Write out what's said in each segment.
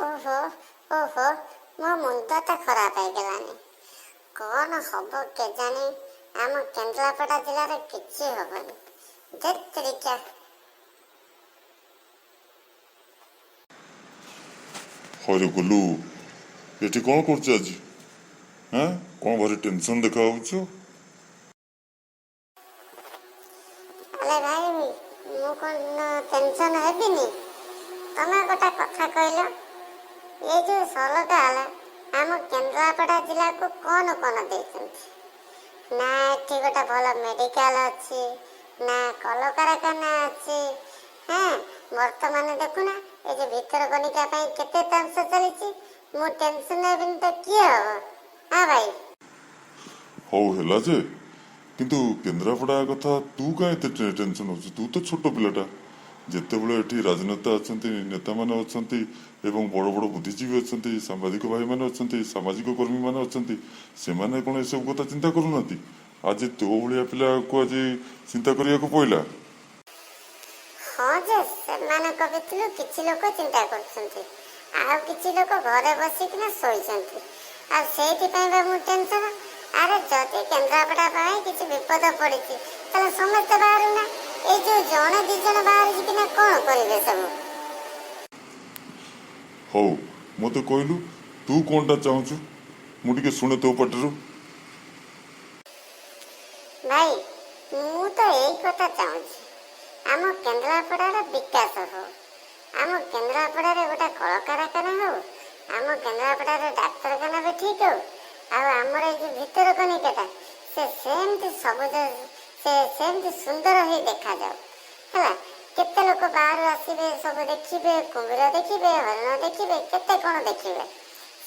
ଓହୋ ଓହୋ, ମୋ ମୁଣ୍ଡଟା ଖରାପ ହେଇଗଲାଣି। କ'ଣ ହବ କେଜାଣି? ଆମ କେନ୍ଦ୍ରାପଡ଼ା ଜିଲ୍ଲାରେ କିଛି ହବନି। ଧେତ୍ ତେରିକା। ହଇରେ ଗୁଲୁ, ଏଠି କ'ଣ କରୁଛୁ ଆଜି? ହଁ, କ'ଣ ଭାରି ଟେନସନ୍ ଦେଖା ହଉଛୁ? ଆରେ ଭାଇ, ମୁଁ କ'ଣ ଟେନସନ୍ ହେବିନି? ତମେ ଗୋଟେ କଥା କହିଲ, ଏ ଯୋଉ ସରକାର ଆମ କେନ୍ଦ୍ରାପଡ଼ା ଜିଲ୍ଲାକୁ କ'ଣ କ'ଣ ଦେଇଛନ୍ତି? ନା ଏଠି ଗୋଟେ ଭଲ ମେଡ଼ିକାଲ ଅଛି, ନା କଳକାରଖାନା ଅଛି। ହଁ, ବର୍ତ୍ତମାନ ଦେଖୁନା, ଏ ଯୋଉ ଭିତରକନିକା ପାଇଁ କେତେ ତାମସା ଚାଲିଛି। ମୁଁ ଟେନସନ୍ ହେବିନି ତ କିଏ ହବ? ହଁ ଭାଇ। ହଉ ହେଲା ଯେ, କିନ୍ତୁ କେନ୍ଦ୍ରାପଡ଼ା କଥା ତୁ କାଇଁ ଏତେ ଟେନସନ୍ ହଉଛୁ? ତୁ ତ ଛୋଟ ପିଲାଟା। ଯେତେବେଳେ ଏଠି ରାଜନେତା ଅଛନ୍ତି, ନେତାମାନେ ଅଛନ୍ତି ଏବଂ ବଡ଼ ବଡ଼ ବୁଦ୍ଧିଜୀବୀ ଅଛନ୍ତି, ସାମ୍ବାଦିକ ଭାଇମାନେ ଅଛନ୍ତି, ସାମାଜିକ କର୍ମୀମାନେ ଅଛନ୍ତି, ସେମାନେ କ'ଣ ଏସବୁ କଥା ଚିନ୍ତା କରୁନାହାନ୍ତି? ଆଜି ତୋ ଭଳିଆ ପିଲାକୁ ଆଜି ଚିନ୍ତା କରିବାକୁ ପଇଲା। ହଁ ଯେ, ସେମାନଙ୍କ ଭିତରୁ କିଛି ଲୋକ ଚିନ୍ତା କରୁଛନ୍ତି, ଆଉ କିଛି ଲୋକ ଘରେ ବସିକିନା ଶୋଇଛନ୍ତି। ଆଉ ସେଇଥିପାଇଁ ବା ମୁଁ ଟେନସନ୍। ଆରେ, ଯଦି କେନ୍ଦ୍ରାପଡ଼ା ପାଇଁ କିଛି ବିପଦ ପଡ଼ିଛି, ତାହେଲେ ସମସ୍ତେ ବାହାରୁନା। ଏଇ ଯୋଉ ଜଣେ ଦି ଜଣ ବାହାରିକିନା କ'ଣ କରିବେ ସବୁ? ହଉ, ମୋତେ କହିଲୁ, ତୁ କ'ଣଟା ଚାହୁଁଛୁ? ମୁଁ ଟିକେ ଶୁଣେ ତୋ ପାଟିରୁ। ଭାଇ, ମୁଁ ତ ଏଇ କଥା ଚାହୁଁଛି, ଆମ କେନ୍ଦ୍ରାପଡ଼ାର ବିକାଶ ହଉ, ଆମ କେନ୍ଦ୍ରାପଡ଼ାରେ ଗୋଟେ କଳକାରଖାନା ହଉ, ଆମ କେନ୍ଦ୍ରାପଡ଼ାରେ ଡାକ୍ତରଖାନା ବି ଠିକ ହଉ, ଆଉ ଆମର ଏଇ ଯୋଉ ଭିତରକନିକାଟା ସେ ସେମିତି ସବୁଜ, ସେ ସେମିତି ସୁନ୍ଦର ହେଇ ଦେଖାଯାଉ। ହେଲା, କେତେ ଲୋକ ବାହାରୁ ଆସିବେ, ସବୁ ଦେଖିବେ, କୁମ୍ଭୀର ଦେଖିବେ, ହରିଣ ଦେଖିବେ, କେତେ କ'ଣ ଦେଖିବେ।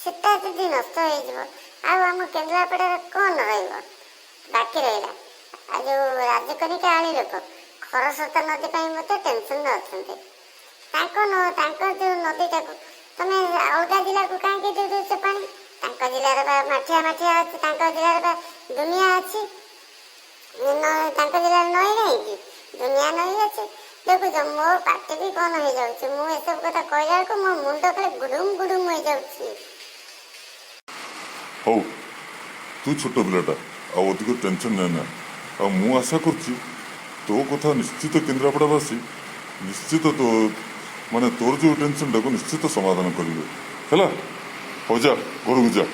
ସେଟା ଯଦି ନଷ୍ଟ ହେଇଯିବ, ଆଉ ଆମ କେନ୍ଦ୍ରାପଡ଼ାରେ କ'ଣ ରହିବ ବାକି ରହିଲା? ଆଉ ଯୋଉ ରାଜକନିକା ଆଳି ଲୋକ ଖରସ୍ରୋତା ନଦୀ ପାଇଁ ମଧ୍ୟ ଟେନସନରେ ଅଛନ୍ତି। ତାଙ୍କ ତାଙ୍କ ଯୋଉ ନଦୀଟାକୁ ତମେ ଅଲଗା ଜିଲ୍ଲାକୁ କାହିଁକି ଦେଇ ଦଉଛ ପାଣି? ତାଙ୍କ ଜିଲ୍ଲାରେ ବା ମାଠିଆ ମାଠିଆ ଅଛି, ତାଙ୍କ ଜିଲ୍ଲାରେ ବା ଦୁନିଆ ଅଛି। ତାଙ୍କ ଜିଲ୍ଲାରେ ନଈ ନାହିଁ କି? ଦୁନିଆ ନଈ ଅଛି। ଦେଖୁଛ, ମୋ ପାଟି ବି କ'ଣ ହେଇଯାଉଛି। ମୁଁ ଏସବୁ କଥା କହିଲା ବେଳକୁ ମୋ ମୁଣ୍ଡ ଖାଲି ଗୁଡୁମ ଗୁଡୁମ ହେଇଯାଉଛି। ହଉ, ତୁ ଛୋଟ ପିଲାଟା, ଆଉ ଅଧିକ ଟେନସନ୍ ନେ ନା। ଆଉ ମୁଁ ଆଶା କରୁଛି, ତୋ କଥା ନିଶ୍ଚିତ କେନ୍ଦ୍ରାପଡ଼ାବାସୀ ନିଶ୍ଚିତ ତୋ ମାନେ ତୋର ଯେଉଁ ଟେନସନ୍ଟାକୁ ନିଶ୍ଚିତ ସମାଧାନ କରିବେ। ହେଲା, ହଉ ଯା, ଘରକୁ ଯା।